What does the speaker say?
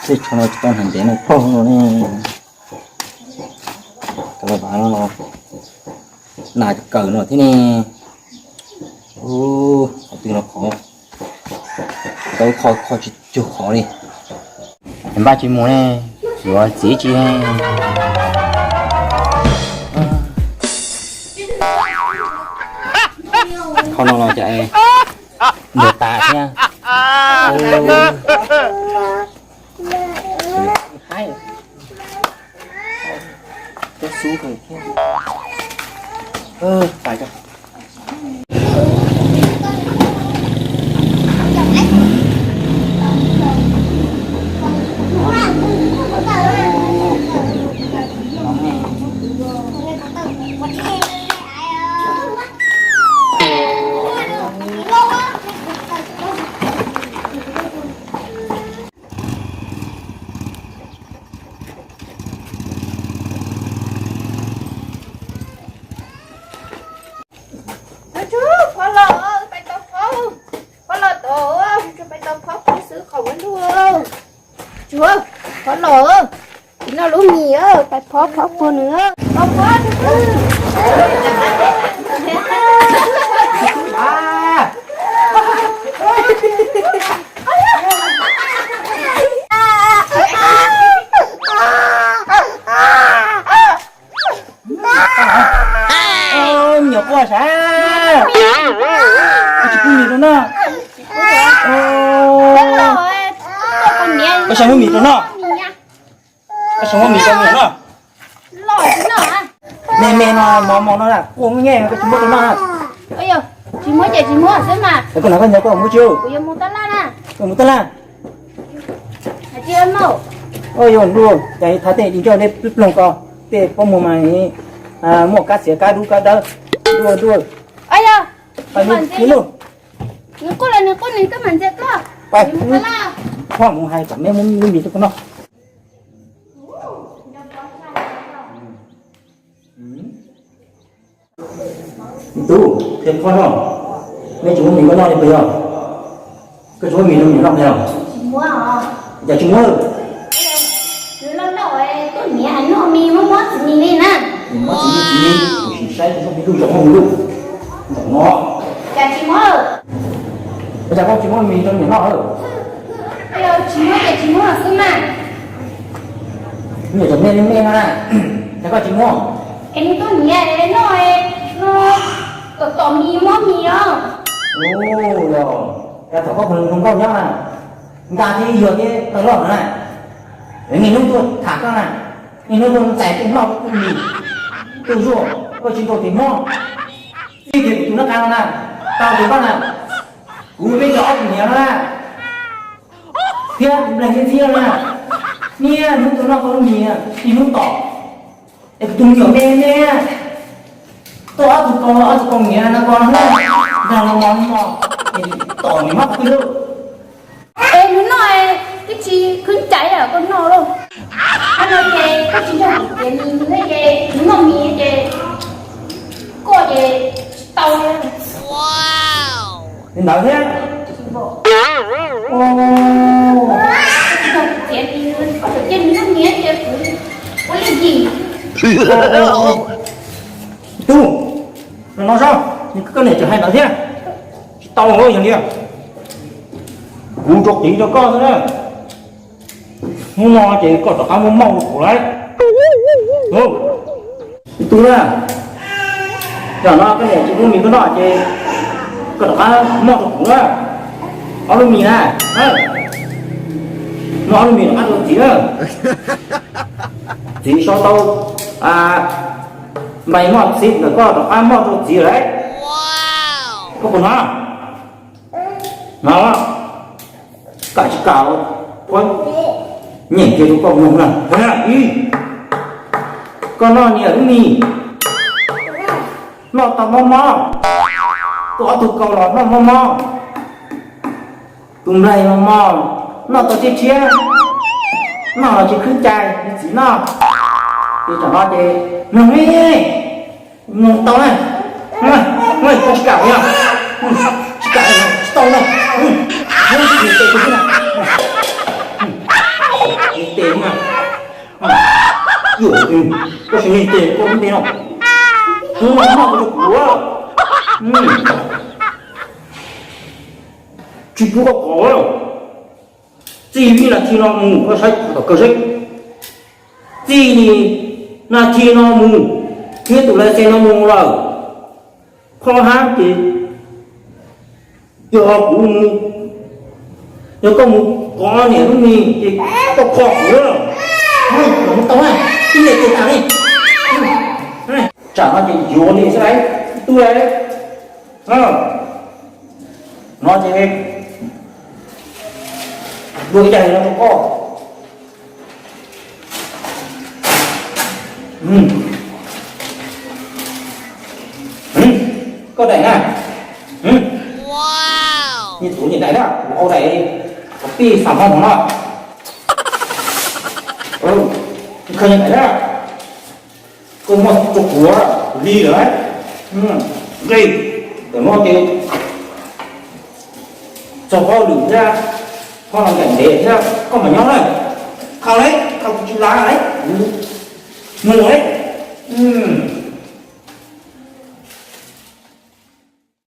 Tej tsho no tsis tau hnav ntev no phauj no ne. Tau vaj no, nas kawm no thiab ne. Qhov twg no qhov, tau kho kho tsis cuag qhov li. Npaj tsis mus ne, yuav txiv tsis. Qhov no los cas ntuag tas thiab. Phov los, pais tau phov, phov los tod, pais tau phov puag xwb qhov ua ntuj. Tsuav, phov los, tsis noj lub mis, pais phov phov puag nws. Nyuam quaj sav, tsis pub mis rau noj. Koj xav muab mis rau noj, koj xav muab mis rau noj. Me me no mos mos no na, quaj nyej koj tsis muab rau noj na. Tsis muab ces tsis muab xwb mas. Koj hnav koj nyias koj muab tsis. Kuv yuav mus tab laj na. Koj mus tab laj. Yog ntuj, cas thav tej di ncauj deb ploog ko, tej pob muag mas muaj kab txiav kab dub kab dawb. Ntuj, ntuj. Nws quaj los nws quaj nws kab mas ntxias koj. Phob mus hais kom neb muab lub mis rau koj noj. Tub, qhia phob no, neb tsis muab mis koj noj li puas yog? Koj tsis muab mis rau niam noj puas yog? Cas tsis muab? Tsis muab txiv muab txiv, kuv sim saib tsis muab txiv lub zoo muab kuv lub. Ntawm no. Cas tsis muab? Ua cas koj tsis muab mis rau niam noj? Tsis muab ces tsis muab xwb mas. Niam tseem me me no na, cas koj tsis muab? Es nws tuaj niam noj, noj tom tom mis muab mis os. Ua, cas thaum koj hluas nkauj nyob na, nqa thiab yuag thiab tawg loj na, niaj hnub tuaj tham koj na, niaj hnub tuaj ntxais tuaj noj tuaj mis, tuaj zuaj, koj tsis nkaus tes muab. Txij kiag kuv tus nab qa no na, tau tus koj na, kuv peb cov ob tug niam no na, thiab kuv nplaig thiab ntxhiab na, niaj hnub tuaj noj koj lub mis, niaj hnub tom. Es kuv tus me nyuam me me, tuaj ob tug kaus, ob tug kaus niam no ko, nrog los mos mos, tom niam mab qhov twg lauj. Es nws noj twb tsis khwv cai os, koj noj lauj. Qhov no ces koj tsis nrog kuv txiav mis no ces nws noj mis ces koj ces tsis tau li. Li ntawd thiab. Tsis nrog kuv txiav mis, koj tseem cia nws noj mis ces kuv ua li yim. Tub, no no saib, koj niam tseem hais ntawd thiab. Tsis tau yog li, kuv rau qiv rau koj xwb na. Hnub no ces koj rov qab muab moj rau kuv lauj. Tub na, zaum no koj niam tsis muab mis koj noj ces koj rov qab moj rau kuv na. Ob lub mis na, muab ob lub mis rov qab rau txiv na. Txiv sau tau npais moj txiv ntawm koj rov qab moj rau txiv lawm. Koj puas hnov? Hnov. Kam tsis kam, nyeem kiag rau koj mloog na. Ib, koj noj niam lub mis, noj tau mob mob, tus ob tug kaus los noj mob mob, tus nplaig los mos, noj tau tshiab tshiab, noj los tsis khwv cai li txiv noj. Ces tsam no ces mloog ne, mloog tau na. Koj tsis kam yog, tsis kam, tsis tau na. Tes kuv xwb na. Ces koj lub npe no, hu no rau kuv. Tsis pub koj kov. Txij li nas this no mus koj saib tom kawg seb. Txij li nas this no mus thiab tus lawv xes no mus lawm, kho hab ces yog kuv mus, yog koj mus kov niam lub mis ces koj kho kuv. Mus tau, tib niam ces tas li. Tsam no ces yuav li xwb lauj, tub lauj. No ces dua ib daim no rau koj. Koj daim na. Nyias tus nyias daim na, kuv ua daim pij xam mog no. Koj nyias daim na. Koj muaj rau kuv li lawm. Nqe, thaum no ces txog hauj lwm thiab, koj los nkaim ntev thiab koj mam nyob na. Khaws lauj, khaws kuv tsis lav lauj, kuv mus lauj.